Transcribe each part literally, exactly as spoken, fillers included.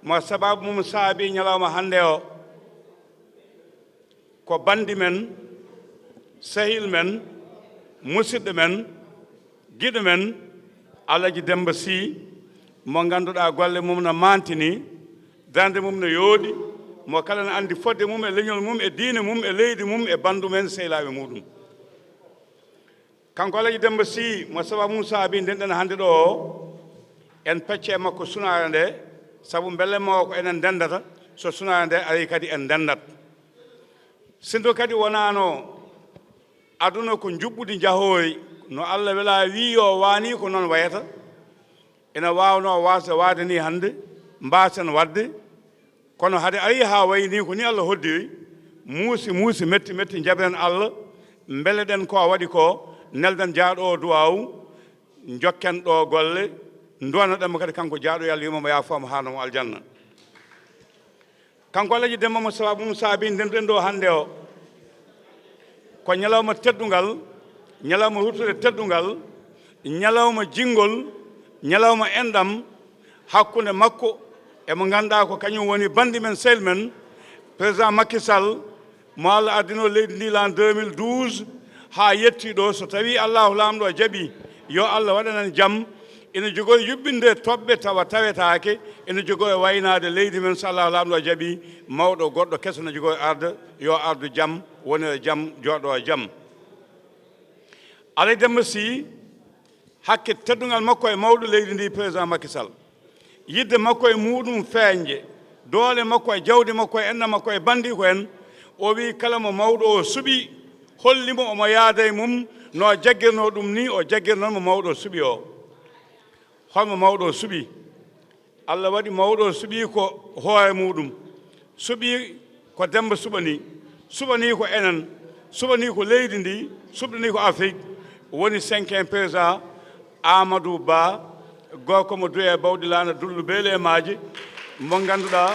mo sababu mum saabi ñalawma hannde o, ko banndi men, sehil men, musidɗo men, giɗo men, Alaji Demmba Sih, mo ngannduɗaa golle mum no maantini, darnde mum no yooɗi, mo kala no anndi fodde mum e leñol mum e diine mum e leydi mum e banndu men sehilaaɓe muɗum. Kanko Alaji Demmba Sih, mo sababu mum saabi ndenɗen hannde ɗo o, en pecce e makko sunaare nde, sabu mbele mo ko enen ndendata, so sunaare nde arii kadi en ndendat. Sinno kadi wonaano aduna ko njuɓɓudi njahoori, no Allah wela wii yo waani ko noon wayata. Ina waawnoo waasde waade ni hannde, mbaasen waɗde, kono hade arii haa wayi ni ko ni Allah hoddiri, muusi, muusi, metti, metti, njaɓen Allah, mbeleɗen ko waɗi ko, nelden jaaɗo o duwaawu, njokken ɗo golle, nduwanoɗen mo kadi kanko jaaɗo, yo Allah yurmo mo, yaafoo mo, haarno mo aljanna. Kanko Alaji Demmba mo sababu mum saabi ndenduɗen ɗo hannde o, ko ñalawma teddungal, ñalawma ruttude teddungal, ñalawma jinngol, ñalawma enɗam hakkunde makko e mo ngannduɗaa ko kañum woni banndi men, sehil men, président Macky Sall, mo Allah ardinoo leydi ndi l'an deux mille douze haa yettii ɗo. So tawii Allaahu Laamɗo jaɓii, yo Allah waɗan en jam. Ina jogori yuɓɓinde toɓɓe tawa tawetaake, ina jogori waynaade leydi men, so Allaahu Laamɗo jaɓii. Mawɗo goɗɗo keso ina jogori arde, yo ardu jam, wonira jam, jooɗo jam. Alaji Demmba Sih, hakke teddungal makko e mawɗo leydi ndi, président Macky Sall, yiɗde makko e muɗum feeñde, doole makko e jawdi makko e enɗam makko e banndiiko en, o wii kala mo mawɗo o suɓii, holli mo omo yaada e mum, no jaggirnoo ɗum ni, o jaggirnoo mo mawɗo o suɓii o. Holmo mawɗo o suɓii? Allah waɗi mawɗo o suɓii ko hoore muɗum, suɓii ko Demmba suɓanii, suɓanii ko enen, suɓanii ko leydi ndi, suɓanii ko Afrik, woni cinquième président Amadou Ba, gorko mo duwe e bawɗi laana dullu be leemaaji, mo ngannduɗaa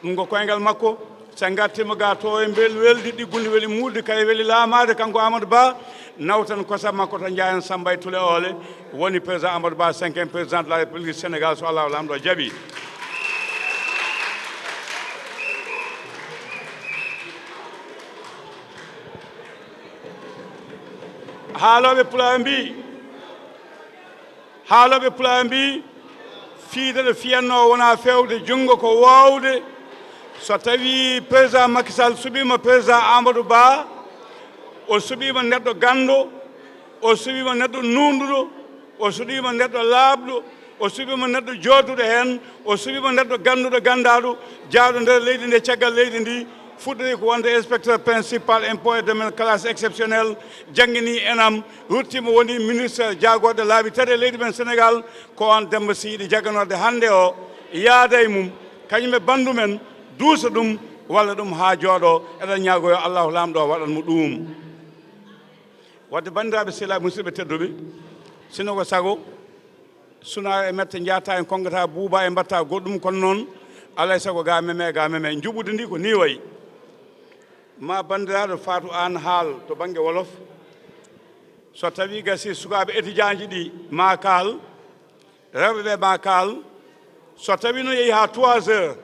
ɗum ko koyngal makko. So en ngartiima ga to e mbel weldi ɗiggundi weli muulde kay weli laamaade, kanko Amadou Ba, nawtan kosam makko to Njaayan Samba e Tule Oole, woni président Amadou Ba, cinquième président de la République du Sénégal, so Allahu Laamɗo jaɓii. Haalooɓe Pulaar mbii, haalooɓe Pulaar mbii, fiyde no fiyatnoo wonaa feewde junngo, ko woowde. So tawii président Macky Sall suɓiima président Amadou Ba, o suɓiima neɗɗo ganndo, o suɓiima neɗɗo nuunɗuɗo, o suɓiima neɗɗo laaɓɗo, o suɓiima neɗɗo jooɗduɗo heen, o suɓiima neɗɗo gannduɗo, ganndaaɗo, jaaɗo nder leydi ndi, caggal leydi ndi, fuɗɗori ko wonde inspecteur principal impôt et domaine, classe exceptionnelle, janngini ENAM, ruttiima woni ministre jaagorɗo laabi tati e leydi men Sénégal, ko oon Demmba Sih yiɗi jagganorde hannde o, yaada e mum, kañum e banndu men, duusa ɗum, walla ɗum haa jooɗo. Eɗen ñaago yo Allahu Laamɗo waɗan mo ɗum. Wadde banndiraaɓe sehilaaɓe musidɓe tedduɓe, sinno ko sago, sunaare e mette njaata en konngata buuba e mbatta goɗɗum, kono noon alaa e sago ga meme, ga meme. Njuɓɓudi ndi ko ni wayi. Ma banndiraaɗo Fatou Anne haal to bannge wolof. So tawii gasii sukaaɓe étudiant ji ɗi ma kaal, rewɓe ɓe ma kaal, so tawii no yehi haa trois heures,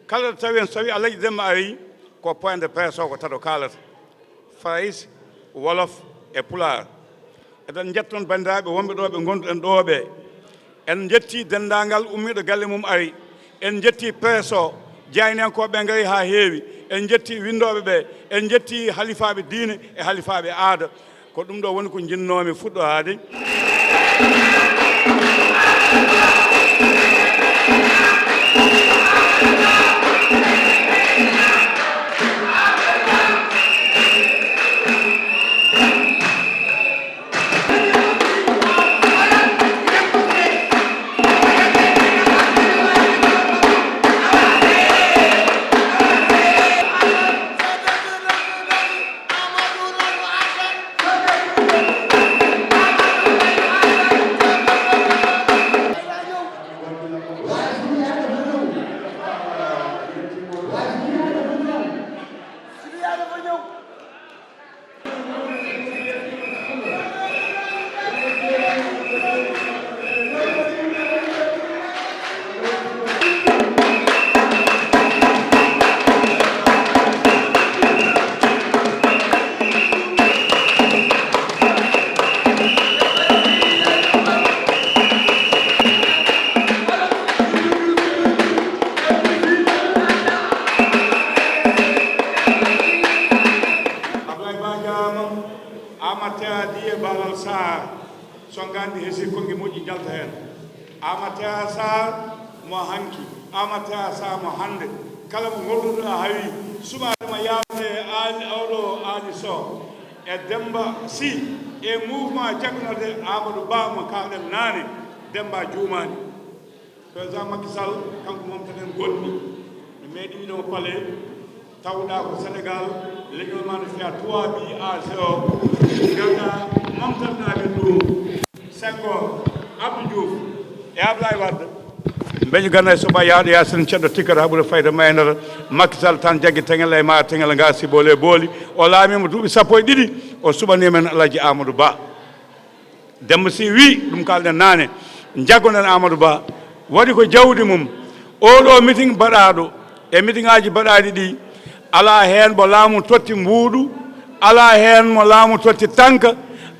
kala ɗo tawi en so tawii Alaji Demmba arii, ko point de presse o ko tato kaalata, Farayse, Wolof e Pulaar. Eɗen njetta on banndiraaɓe wonɓe ɗo ɓe ngonduɗen ɗo ɓe. En njetti denndaangal ummiiɗo galle mum ari. En njetti presse o, jaayndiyankooɓe ɓe ngari haa heewi. En njetti winndooɓe ɓe. En njetti halifaaɓe diine e halifaaɓe aada. Ko ɗum ɗo woni ko njinnoomi fuɗɗoraade. Anndi hesi konngi moƴƴi njalta heen. Amataa Saar mo hanki, Amataa Saar mo hannde, kala mo ngolluɗo a hawi, suɓaade ma yaawde e Aali, oɗo Aali Sow, e Demmba Sy, e mouvement jaggunorde Amadou Ba mo kaalɗen naane, Demmba juumaani. Président Macky Sall, kanko momtaɗen gonɗi. Mi meeɗi wiide mo palais, tawɗa ko Sénégal, leñol ma no fiya tuwaaɓi, a sewo. Ngannda momtanɗa ɓe ɗum. Senghor, Abdou Diouf, e Abdoulaye Wade. Mbeñu gana e soɓa yaaɗo Yaasin Ceddo tikkata ɓuri fayda maynata. Macky Sall tan jaggi teŋel e ma teŋel nga si boole booli. O laamima duuɓi sappo e ɗiɗi, o suɓani men Alhaji Amadou Ba. Demmba Sy wii, ɗum kaalɗen naane, njaggoɗen Amadou Ba, waɗi ko jawdi mum. Oɗo meeting baɗaaɗo e meetingaaji baɗaaɗi ɗi, alaa heen mo laamu totti mbuuɗu, alaa heen mo laamu totti tanka.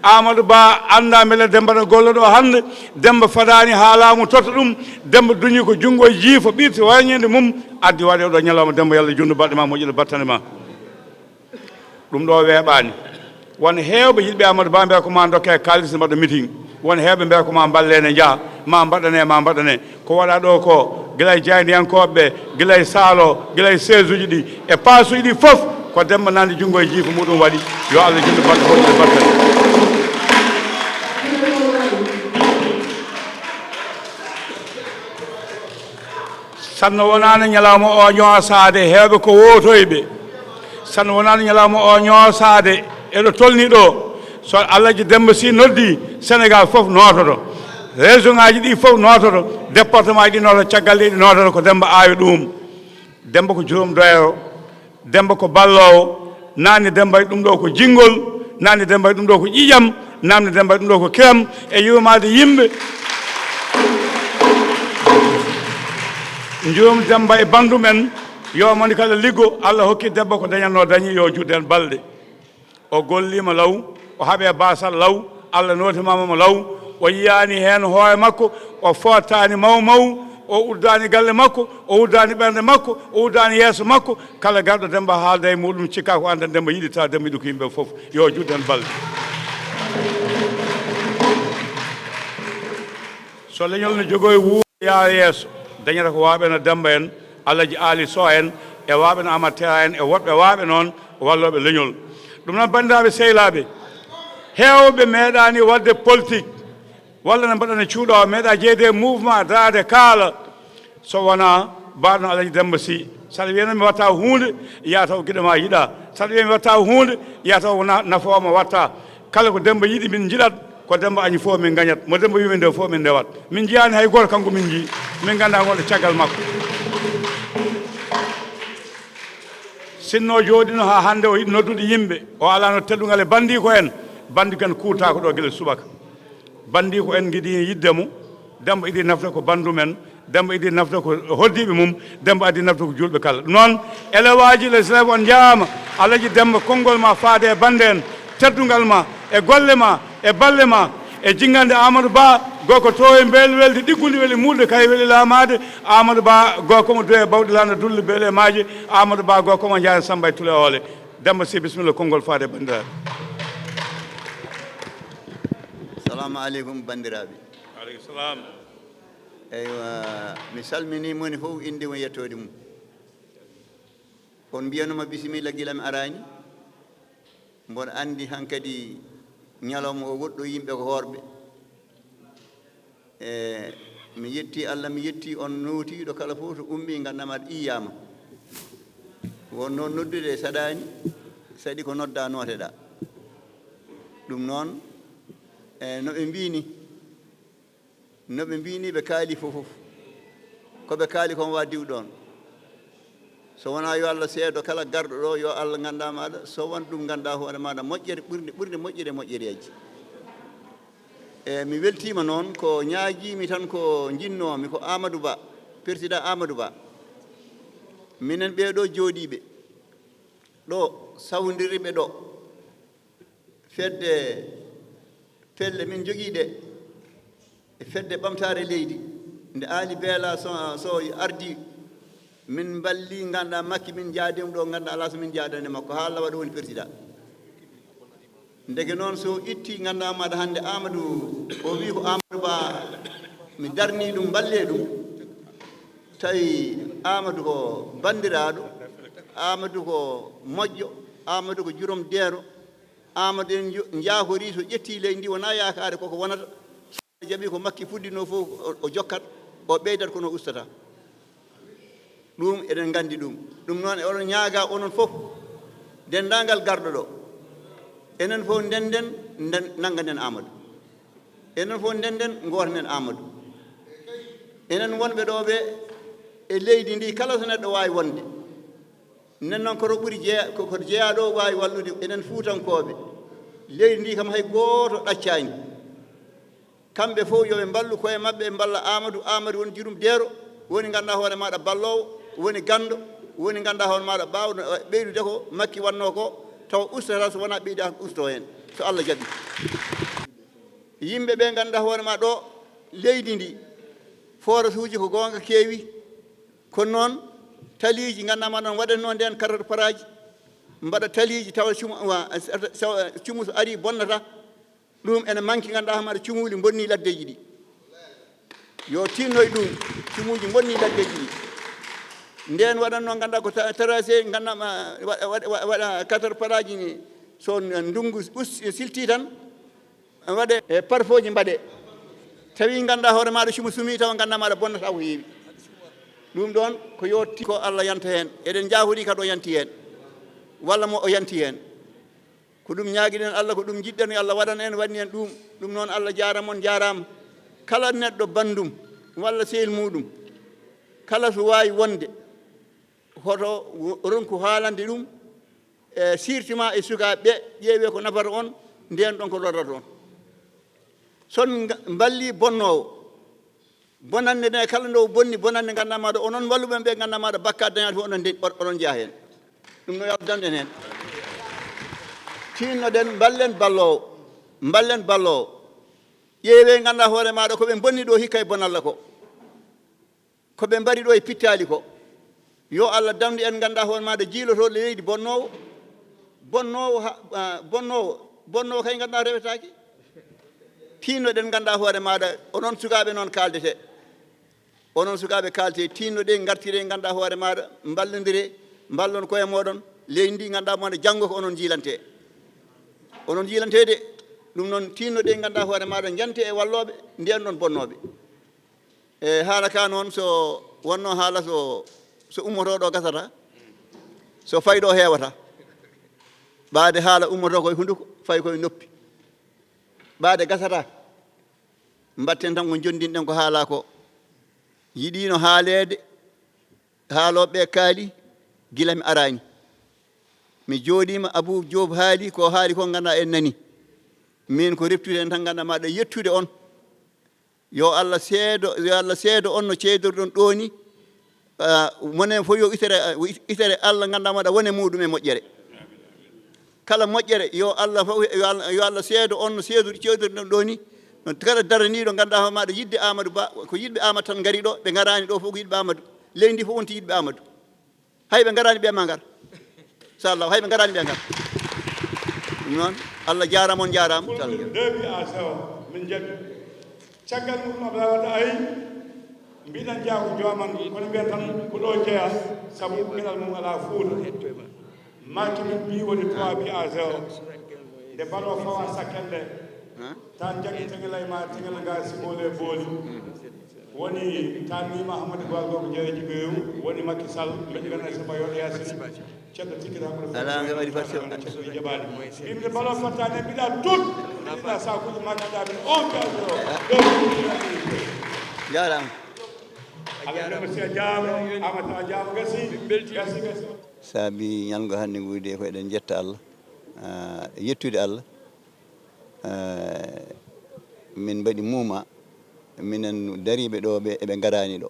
Amadou Ba annda mbele Demmba no golla ɗo hannde, Demmba fadaani haa laamu totta ɗum, Demmba duñi ko junngo e jiifo ɓirti wayñeende mum, addi waɗe oɗo ñalawma. Demmba, yo Allah juutnu baɗɗe ma, moƴƴina battane ma. Ɗum ɗo weeɓaani. Won heewɓe yiɗɓe Amadou Ba mbiya ko ma ndokke kaalis mbaɗa meeting. Won heewɓe mbiya ko ma mballe ne njaha, ma mbaɗane, ma mbaɗane. Ko waɗa ɗo ko, gila e jaayndiyankooɓe ɓe, gila e saalo, gila e seesuuji ɗi, e paasuuji ɗi fof, ko Demmba nanndi junngo e jiifa muɗum waɗi. Yo Allah juutnu baɗɗo, moƴƴina battane. Sanno wonaano ñalawma o ñoosaade heewɓe ko wootoyɓe. Sanno wonaano ñalawma o ñoosaade eɗo tolni ɗo. So Alhaji Demmba Sy noddi, Sénégal fof noototo. Région ngaji ɗi fof noototo. Département ji ɗi noototo, caggal ɗe ɗi noototo, ko Demmba aawi ɗum. Demmba ko jurum doyro. Demmba ko balloowo, naamni Demmba e ɗum ɗo ko jinngol, naamni Demmba e ɗum ɗo ko ƴiiƴam, naamni Demmba e ɗum ɗo ko kiram, e yurmaade yimɓe. Njurum Demmba e banndum en, yo mo woni kala liggo, Allah hokki Demmba ko dañatnoo dañi, yo juutde heen balɗe. O golliima law, o haɓe baasal law, Allah nootimaama mo law, o yiyaani heen hoore makko, o footaani maw maw, o uddaani galle makko, o uddaani ɓernde makko, o uddaani yeeso makko. Kala garɗo Demmba haalda e muɗum, cikka ko aan tan Demmba yiɗi, tawa Demmba yiɗi ko yimɓe fof. Yo juutde heen balɗe. So leñol no jogoo e wuur yaa yeeso, dañata ko waawɓe no Demmba en, Alhaji Aali Sow en, e waawɓe no Amadou Tera en, e woɗɓe waawɓe noon, wallooɓe leñol. Ɗum noon, banndiraaɓe sehilaaɓe, heewɓe meeɗaani waɗde politique, walla ne mbaɗana cuuɗo, meeɗa jeyde e mouvement, daraade kaala, so wonaa mbaɗno Alhaji Demmba Sy. Saɗa wiyana mi watta huunde, yaa taw giɗo ma yiɗa. Saɗa wiya mi watta huunde, yaa taw wona nafoowo ma watta. Kala ko Demmba yiɗi min njiɗat, ko Demmba añi fof min ngañat. Mo Demmba wi min ndew fof min ndewat. Min njiyaani hay gooto kanko min njii. Min ngannda ngonɗo caggal makko. Sinno jooɗino haa hannde o yiɗi noddude yimɓe, o alano teddungal e banndiiko en. Banndiiko en kuurtaako ɗo gila subaka. Banndiiko en ngiɗi yiɗde mo. Demmba iɗi nafde ko banndum en. Demmba iɗi nafde ko hoddiiɓe mum. Demmba addi nafde ko juulɓe kala. Ɗum noon, élève aji les élèves on njaama. Alhaji Demmba, konngol ma faade e bannde en. Teddungal ma, e golle ma, e balle ma, e jinngande Amadou Ba, gorko toowe mbel welde ɗiggude weli muulde kay weli laamaade. Amadou Ba, gorko mo duwe bawɗi landa dulle beele maaje. Amadou Ba, gorko mo njaare Samba e Tule Oole. Demmba Sy, bisimilla, konngol faade e banndiraaɓe. Salamu aleykum, banndiraaɓe. Aleykum salam. Eywa, mi salmini moni fof innde mum e yettoode mum. On mbiyanoma bisimilla gila mi araani. Mboɗo anndi hankadi ñalawma o woɗɗo yimɓe ko hoorɓe. E mi yetti Allah, mi yetti on nootiiɗo kala fof to ummi, nganndaa maɗa iyyaama. Won noon noddude saɗaani, saɗi ko nodda nooteɗa. Ɗum noon, e no ɓe mbini, no ɓe mbini ɓe kaali fof fof. Ko ɓe kaali kon wa diw ɗoon. So wonaa yo Allah seedo kala garɗo ɗo, yo Allah nganndaa maɗa, so won ɗum nganndaa hoore maɗa moƴƴere ɓurnde, ɓurnde moƴƴere moƴƴereeji. E mi weltiima noon, ko ñaagiimi tan ko njinnoomi ko Amadou Ba, Président Amadou Ba. Minen ɓee ɗo jooɗiiɓe ɗo, sawndiriiɓe ɗo, fedde pelle min njogii ɗe, e fedde ɓamtaare leydi, nde Aali Beela so, so ardi, min mballi, nganndaa, Makki, min njaadima ɗo, nganndaa, alaa so min njaadani makko, haa lawa ɗo woni président. Ndeke noon, so itti ngannduɗaa maaɗa hannde Amadou, o wii ko Amadou Ba, mi darnii ɗum, mballee ɗum. Tawi Amadou ko banndiraaɗo, Amadou ko moƴƴo, Amadou ko jurom deero, Amadou en njo-, njaakorii so ƴettii leydi ndi wonaa yaakaare koko wonata. Jaɓi ko Makki fuddinoo fof o, o jokkat, o ɓeydat kono o ustata. Ɗum eɗen nganndi ɗum. Ɗum noon e oɗon ñaaga onon fof, denndaangal garɗo ɗo. Enen fof ndennden, nden, nannganen Amadou. Enen fof ndennden, ngootanen Amadou. Enen wonɓe ɗo ɓe e leydi ndi, kala so neɗɗo waawi wonde. Nden noon koto ɓuri jeya-, ko, koto jeyaaɗo waawi wallude enen Fuutankooɓe. Leydi ndi kam hay gooto ɗaccaani. Kamɓe fof yo ɓe mballu koye maɓɓe, ɓe mballa Amadou. Amadou woni jurum deero, woni ngannduɗaa hoore maaɗa balloowo, woni ganndo, woni ngannduɗaa hoore maaɗa baawɗo ɓeydude ko Makki wannoo ko, tawa ustata so wonaa ɓeydaaka ustoo heen, so Allah jaɓi. Yimɓe ɓe ngannduɗaa hoore maa ɗo, leydi ndi, forage uji ko goonga keewi, kono noon taliiji ngannduɗaa ma noon waɗatnoo ndeen katarparaaji, mbaɗa taliiji tawa cumu, wa-, tawa cumu so arii bonnata. Ɗum ene manki, ngannduɗaa hoore maaɗa cumuuli bonnii laddeeji ɗi. Yo tinno e ɗum, cumuuji bonnii laddeeji ɗi. Ndeen waɗatnoo ngannduɗaa ko ta-, tracé, ngannduɗaa ma, wa-, wa-, wa-, waɗa katarparaaji ni, so n-, ndunngu us-, siltii tan, waɗe e parfoji mbaɗe. Tawi ngannduɗaa hoore maaɗa cumu sumii tawa ngannduɗaa maaɗa bonnata ko heewi. Ɗum ɗoon ko yo ti-, ko Allah yanta heen. Eɗen njaahorii kadi o yanti heen. Walla mo o yanti heen. Ko ɗum ñaagiɗen Allah, ko ɗum njiɗɗen yo Allah waɗan en, waɗni en ɗum. Ɗum noon Allah jaaraama, on njaaraama. Kala neɗɗo banndum walla sehil muuɗum, kala so waawi wonde, hoto wo-, ronku haalande ɗum, e surtout ma e sukaaɓe ɓe, ƴeewee ko nafata on, ndeen ɗon ko lorrata on. Son nga-, mballii bonnoowo, bonannde nde kala nde o bonni, bonannde ngannduɗaa maaɗa, onon mballuɓe ɓe ngannduɗaa maaɗa bakkaat dañaani fof onon nde-, oɗon njeya heen. Ɗum no yo Allah dandu en heen. Tinnoɗen, mballen balloowo, mballen balloowo. Ƴeewee ngannduɗaa hoore maaɗa ko ɓe bonni ɗo hikka e bonalla ko. Ko ɓe mbari ɗo e pittaali ko. Yo Allah dandu en ngannduɗaa hoore maaɗa jiilotooɗo leydi bonnoowo, bonnoowo ha-, ah, bonnoowo, bonnoowo kay ngannduɗaa rewetaake. Tinnoɗen ngannduɗaa hoore maaɗa, onon sukaaɓe noon kaaldete. Onon sukaaɓe kaalte, tinnoɗee, ngartiree, ngannduɗaa hoore maaɗa, mballondiree, mballon koye mooɗon, leydi ndi ngannduɗaa mo janngo ko onon njiilantee. Onon njiilantee de, ɗum noon tinnoɗee, ngannduɗaa hoore maaɗa, njantee e wallooɓe, ndeen ɗon bonnooɓe. E haala ka noon so wonnoo haala so, so ummotoo ɗo gasata, so fay ɗo heewata. Ɓaade haala ummotoo koye hunnduko, fay koye noppi. Ɓaade gasata. Mbatten tan ko njonndinɗen ko haalaa ko. Yiɗiino haaleede, haalooɓe ɓe kaali, gila mi araani. Mi jooɗiima, Abuu Joob haali, ko haali ko ngannduɗaa en nani. Min ko reftude en tan ngannduɗaa maaɗa yettude on. Yo Allah seedo, yo Allah seedo on no ceedorɗon ɗo ni. Ah, monen fof yo itere, ah, itere Allah ngannduɗaa maaɗa wone muɗum e moƴƴere. Kala moƴƴere, yo Allah fof, yo Allah, yo Allah seedo on no seedori, ceedori ɗon ɗo ni. No kala daraniiɗo ngannduɗaa hoore maaɗa yiɗde Amadou Ba, ko yiɗɓe Amadou tan ngari ɗo, ɓe ngaraani ɗo fof ko yiɗɓe Amadou. Leydi ndi fof wonti yiɗɓe Amadou. Hay ɓe ngaraani ɓe ma ngar. Inchallah, hay ɓe ngaraani ɓe ngar. Ɗum noon, Allah jaaraama, on njaaraama. Deux buts à zéro, min njaɓi. Caggal mum, Abdoulaye Wade ari, mbiɗen jeyaa ko Jooman, kono mbiyen tan ko ɗo jeyaa, sabu geɗal mum alaa Fuuta. Match min mbii woni trois buts à zéro. Nde bal o fawa sakkende, tan jaggi teŋelay ma, teŋel nga sibole booli. Woni tan mbiima Amadou Ba ko jeereji ɓeeru, woni Macky Sall, mbeɗa ganda Samba Yoro Yacine. Ceddo tikkita ko Ala, nga waɗi fat sew. Ceddo jaɓaani. Yimɓe balo fattani mbiɗa tut. Mbiɗa sakuji ma gaɗa min on ka ɗo. Jaaraama. Ala ne mo sia jaama, amata jaama gasi. Gasi, gasi. Saabi ñalngo hannde ngu de ko eɗen njetta Allah, ah, yettude Allah. Ah, min mbaɗi muuma, minen dariiɓe ɗo ɓe, eɓe ngaraani ɗo.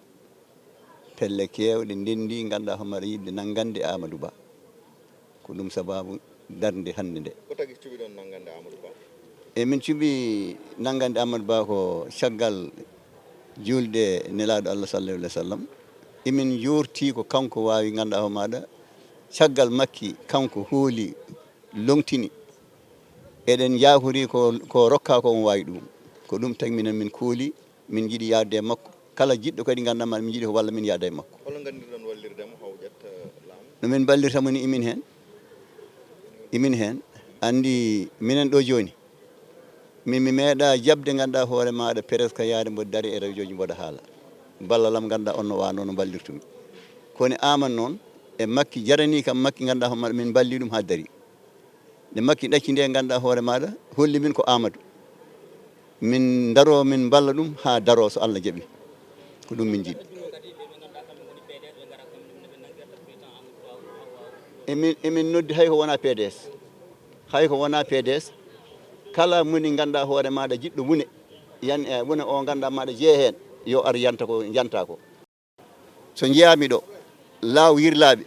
Pelle keewɗe ndenndi, ngannduɗaa hono mbaɗa yiɗde nanngande Amadou Ba. Ko ɗum sababu darnde hannde nde. Ko tagi cuɓiɗon nanngande Amadou Ba? E min cuɓi nanngande Amadou Ba ko caggal juulde Nelaaɗo Allah sallallahu alaihi wasallam. Emin njoorti ko kanko waawi, ngannduɗaa hono mbaɗa, caggal Makki kanko hooli, lomtini. Eɗen njaafori ko, ko rokka ko on waawi ɗum. Ko ɗum tagi minen min kooli, min njiɗi yaade e makko. Kala jiɗɗo kadi ngannduɗaa ma, min njiɗi ko walla min yaada e makko. Holo nganndirɗon wallirde mo haa o ƴetta laamu? No min mballirta mo ni imin heen. Imin heen. Anndi minen ɗo jooni. Min mi meeɗa jaɓde ngannduɗaa hoore maaɗa presque yaade mbo dari e radio ji mboɗa haala. Balla lam ngannduɗaa on no waano no mballirtumi. Kono Amadou noon e makki jarani kam makki ngannduɗaa hoore maaɗa min mballi ɗum haa dari. Nde makki ɗacci nde ngannduɗaa hoore maaɗa holli min ko Amadou. Min ndaro min mballa ɗum haa daro so Allah jaɓi. Ko ɗum min njiɗi. Emin, emin noddi hay ko wona P D S. Hay ko wona P D S. Kala moni ngannduɗaa hoore maaɗa jiɗɗo wune. Yan e wune o ngannduɗaa maaɗa jeye heen. Yo ar yanta ko yanta ko. So njeyaami ɗo, laaw yirlaaɓe,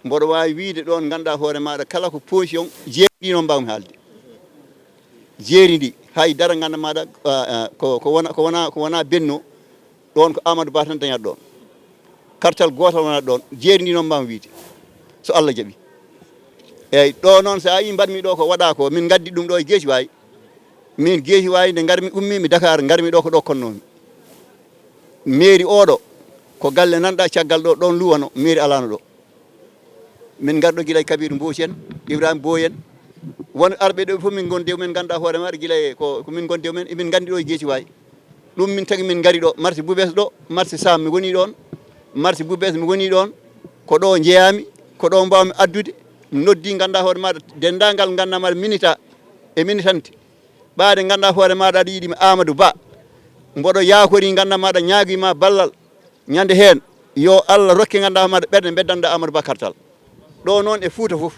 mboɗo waawi wiyde ɗoon ngannduɗaa hoore maaɗa kala ko position jeeri ɗi noon mbaawmi haalde. Jeeri ndi, hay dara ngannduɗaa maaɗa, ah, ah, ko, ko wona, ko wona, ko wona benno, ɗoon ko Amadou Ba tan dañata ɗoon. Kartal gootal wonata ɗoon, jeeri ndi noon mbaawmi wiyde. So Allah jaɓi. Eeyi, ɗo noon so a yii mbaɗmi ɗo ko waɗa ko, min ngaddi ɗum ɗo e Geeci Waay. Min Geeci Waay nde ngarmi, ummiimi Dakar, ngarmi ɗo ko ɗo konnoomi. Mairie oɗo, ko galle nanɗa caggal ɗo, ɗon luwano, mairie alano ɗo. Min ngarɗo gila e Kabiru Mbooc en, Ibrahima Boy en. Won arɓe ɗo fof min ngondi e mumen, ngannduɗaa hoore maaɗa gila e ko, ko min ngondi e mumen, emin nganndi ɗo e Geeci Waay. Ɗum min tagi min ngari ɗo, marché Bubes ɗo, marché Sam mi woni ɗon, marché Bubes mi woni ɗon. Ko ɗo njeyaami, ko ɗo mbaawmi addude, mi noddi ngannduɗaa hoore maaɗa, denndaangal ngannduɗaa maaɗa minita e minitante. Ɓaade ngannduɗaa hoore maaɗa aɗa yiɗi mi Amadou Ba. Mboɗo yaakori ngannduɗaa maaɗa ñaagi ma ballal. Ñande heen, yo Allah rokke ngannduɗaa hoore maaɗa ɓernde mbeddanɗa Amadou Ba kartal. Ɗo noon e Fuuta fof.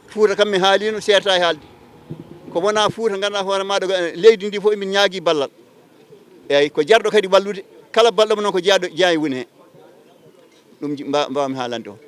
Fuuta kam mi haalino, seerta e haalde. Ko wona Fuuta ngannduɗaa hoore maaɗa, eh, leydi ndi fof emin ñaagi ballal. Eeyi, ko jarɗo kadi wallude. Kala balɗo mo noon ko jeyaaɗo, jeyaa e woni heen. Ɗum ji-, mba-, mbaawmi haalande on.